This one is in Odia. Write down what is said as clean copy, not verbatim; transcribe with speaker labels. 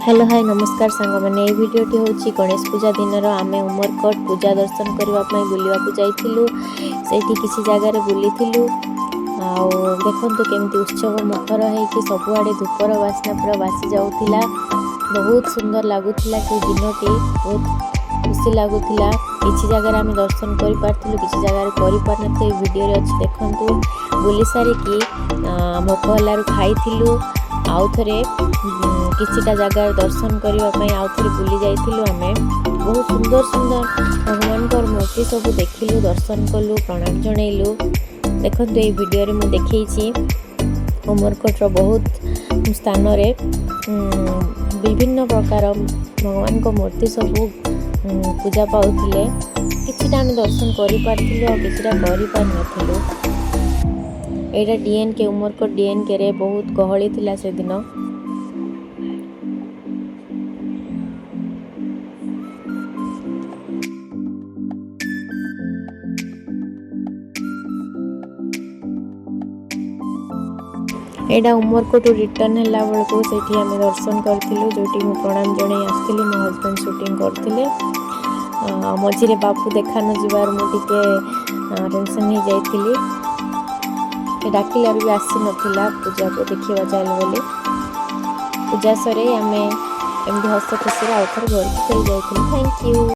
Speaker 1: ହ୍ୟାଲୋ, ହାଇ, ନମସ୍କାର ସାଙ୍ଗମାନେ। ଏଇ ଭିଡ଼ିଓଟି ହେଉଛି ଗଣେଶ ପୂଜା ଦିନର। ଆମେ ଉମରକୋଟ ପୂଜା ଦର୍ଶନ କରିବା ପାଇଁ ବୁଲିବାକୁ ଯାଇଥିଲୁ। ସେଇଠି କିଛି ଜାଗାରେ ବୁଲିଥିଲୁ। ଆଉ ଦେଖନ୍ତୁ କେମିତି ଉତ୍ସବ ମୁଖର ହେଇକି ସବୁଆଡ଼େ ଧୂପର ବାସ୍ନା ପୁରା ବାସି ଯାଉଥିଲା। ବହୁତ ସୁନ୍ଦର ଲାଗୁଥିଲା ସେଇ ଦିନଟି, ବହୁତ ଖୁସି ଲାଗୁଥିଲା। କିଛି ଜାଗାରେ ଆମେ ଦର୍ଶନ କରିପାରିଥିଲୁ, କିଛି ଜାଗାରେ କରିପାରିନଥିଲୁ। ଏଇ ଭିଡ଼ିଓରେ ଅଛି, ଦେଖନ୍ତୁ। ବୁଲି ସାରିକି ଭୋକ ହେଲାରୁ ଖାଇଥିଲୁ। ଆଉ ଥରେ କିଛିଟା ଜାଗାରେ ଦର୍ଶନ କରିବା ପାଇଁ ଆଉ ଥରେ ବୁଲି ଯାଇଥିଲୁ ଆମେ। ବହୁତ ସୁନ୍ଦର ସୁନ୍ଦର ଭଗବାନଙ୍କର ମୂର୍ତ୍ତି ସବୁ ଦେଖିଲୁ, ଦର୍ଶନ କଲୁ, ପ୍ରଣାମ ଜଣେଇଲୁ। ଦେଖନ୍ତୁ, ଏଇ ଭିଡ଼ିଓରେ ମୁଁ ଦେଖେଇଛି ଉମରକୋଟର ବହୁତ ସ୍ଥାନରେ ବିଭିନ୍ନ ପ୍ରକାର ଭଗବାନଙ୍କ ମୂର୍ତ୍ତି ସବୁ ପୂଜା ପାଉଥିଲେ। କିଛିଟା ଆମେ ଦର୍ଶନ କରିପାରିଥିଲୁ ଆଉ କିଛିଟା କରିପାରିନଥିଲୁ। ଏଇଟା ଡିଏନ୍କେ, ଉମରକୋଟ ଡିଏନ୍କେରେ ବହୁତ ଗହଳି ଥିଲା ସେଦିନ। ଏଇଟା ଉମରକୋଟରୁ ରିଟର୍ନ ହେଲା ବେଳକୁ ସେଇଠି ଆମେ ଦର୍ଶନ କରିଥିଲୁ, ଯେଉଁଠି ମୁଁ ପ୍ରଣାମ ଜଣେଇ ଆସିଥିଲି। ମୋ ହଜବେଣ୍ଡ ସୁଟିଂ କରୁଥିଲେ। ମଝିରେ ବାବୁ ଦେଖା ନ ଯିବାରୁ ମୁଁ ଟିକେ ଟେନସନ୍ ହେଇଯାଇଥିଲି। ଡାକିଲାରୁ ବି ଆସିନଥିଲା ପୂଜାକୁ ଦେଖିବା ଚାଲ ବୋଲି। ପୂଜା ସରେଇ ଆମେ ଏମିତି ହସ ଖୁସିରେ ଆଉ ଥରେ ଘରକୁ ଫେରି ଯାଇଥିଲୁ। Thank you.